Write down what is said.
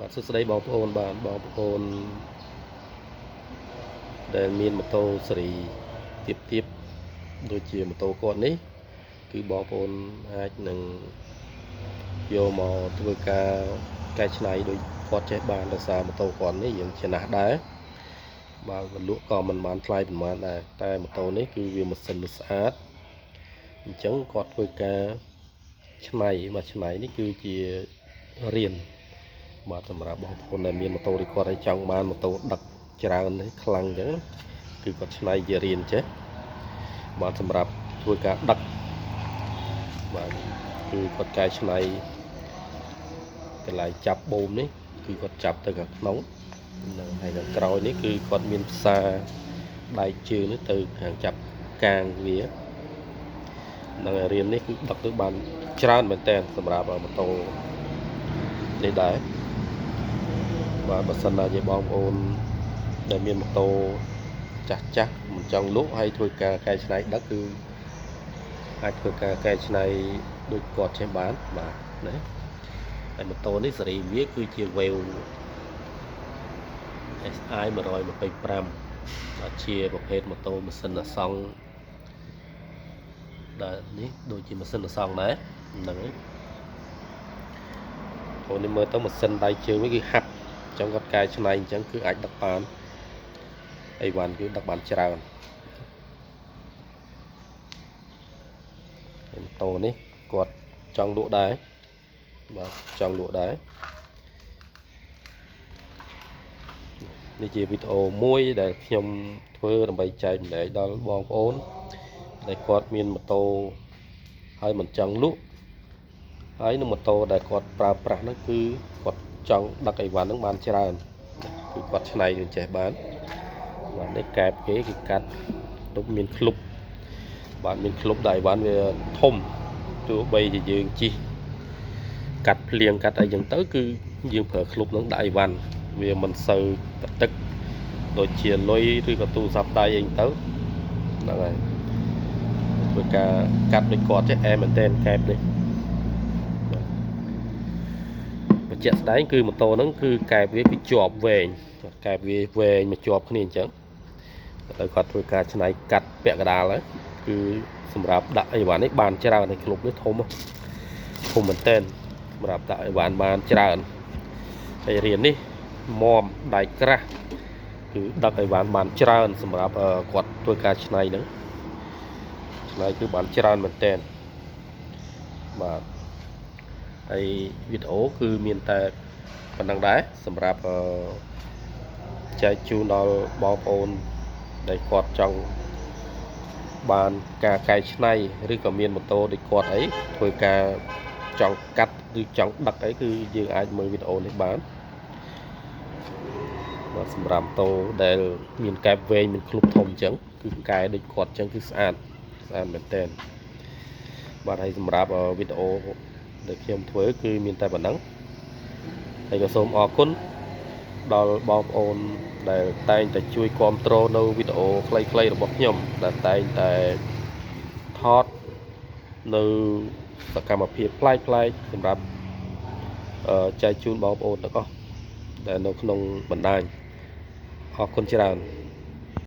បាទសួស្តីបងប្អូនបាទបងប្អូនដែលមានម៉ូតូស៊េរីទៀបទៀបដូចជាម៉ូតូគាត់នេះគឺបងប្អូនអាចនឹងយកមកធ្វើការកែច្នៃដូចគាត់ចេះបានដោយសារម៉ូតូគាត់នេះយើងចំណាស់ដែរបាទលក់ក៏មិនបានថ្លៃប្រហែលដែរតែម៉ូតូនេះគឺវាម៉ាស៊ីនស្អាតអញ្ចឹងគាត់ធ្វើការច្នៃមកច្នៃនេះគឺជារៀនបាទសម្រាប់បងប្អូនដែលមានម៉ូតូដូចគាត់ឲ្យចង់បានម៉ូតូដឹកច្រើននេះខ្លាំងអញ្ចឹងគឺគាត់ច្នៃជារៀនចេះបាទសម្រាប់ធ្វើការដឹកបាទគឺគាត់កែច្នៃកន្លែងចាប់បូមនេះគឺគាត់ចាប់ទៅខាងក្នុងនឹងហើយខាងក្រោយនេះគឺគាត់មានផ្សារដៃជើងនេះទៅខាងចាប់កាងវានឹងរៀននេះគឺដឹកទៅបានច្រើនមែនតើសម្រាប់ម៉ូតូនេះដែរបាទបើសិនណាជាបងប្អូនដែលមានម៉ូតូចាស់ចាស់មិនចង់លក់ហើយធ្វើការកែច្នៃដឹកគឺអាចធ្វើការកែច្នៃដូចគាត់ចេះបានបាទណាហើយម៉ូតូនេះសេរីវាគឺជា Wave SI 125បាទជាប្រភេទម៉ូតូម៉ាស៊ីនអាសង់ដែលនេះដូចជាម៉ាស៊ីនអាសង់ដែរហ្នឹងហើយអូនេះមើលទៅម៉ាស៊ីនដៃជើងវិញគឺហាប់អញ្ចឹងគាត់កែច្នៃអញ្ចឹងគឺអាចដឹកបានអីវ៉ាន់គឺដឹកបានច្រើនម៉ូតូនេះគាត់ចង់លក់ដែរបាទចង់លក់ដែរនេះជាវីដេអូមួយដែលខ្ញុំធ្វើដើម្បីចែកម្លែកដល់បងប្អូនដែលគាត់មានម៉ូតូហើយមិនចង់លក់ហើយនឹងម៉ូតូដែលគាត់ប្រើប្រាស់ហ្នឹងគឺគាត់ចង់ដឹកអីវ៉ាន់ហ្នឹងបានច្រើនគឺគាត់ច្នៃនឹងចេះបានបាទនេះកែបគេគឺកាត់ទុកមានក្លុបបាទមានក្លុបដែលអីវ៉ាន់វាធំទោះបីជាយើងជិះកាត់ភ្លៀងកាត់អីចឹងទៅគឺយើងប្រើក្លុបហ្នឹងដាក់អីវ៉ាន់វាមិនសូវតទឹកដូចជាលុយឬក៏ទូរស័ព្ទដៃអីទៅហ្នឹងហើយធ្វើការកាត់ដូចគាត់ចេះអែមែនទែនកែបនេះបញ្ជាក់ស្ដែងគឺម៉ូតូហ្នឹងគឺកែបវាគឺជាប់វែងកែបវាវែងមកជាប់គ្នាអញ្ចឹងទៅគាត់ធ្វើការច្នៃកាត់ពាក់កណ្ដាលហើយគឺសម្រាប់ដាក់អីវ៉ាន់នេះបានច្រើនហើយក្លុបនេះធំធំមែនទែនសម្រាប់ដាក់អីវ៉ាន់បានច្រើនហើយរៀននេះមដែកក្រាស់គឺដឹកអីវ៉ាន់បានច្រើនសម្រាប់គាត់ធ្វើការច្នៃហ្នឹងច្នៃគឺបានច្រើនមែនទែនបាទហើយវីដេអូគឺមានតែប៉ុណ្្នឹងដែរសម្រាប់ចែកជូនដល់បងប្អូនដែលគាត់ចង់បានការកែច្នៃឬក៏មានម៉ូតូដូចគាត់អីធ្វើការចង់កាត់ឬចង់ដឹកអីគឺយើងអាចមើលវីដេអូនេះបានបាទសម្រាប់ម៉ូតូដែលមានកែបវែងមានក្លុបធំអញ្ចឹងគឺកែដូចគាត់អញ្ចឹងគឺស្អាតស្អាតមែនទែនបាទហើយសម្រាប់វីដេអូដែលខ្ញុំធ្វើគឺមានតែប៉ុណ្្នឹងហើយក៏សូមអរគុណដល់បងប្អូនដែលតែងតែជួយគាំទ្រនៅវីដេអូខ្លីៗរបស់ខ្ញុំដែលតែងតែថតនៅសកម្មភាពប្លែកៗសម្រាប់ចែកជូនបងប្អូនទាំងអស់ដែលនៅក្នុងបណ្ដាញអរគុណច្រើន។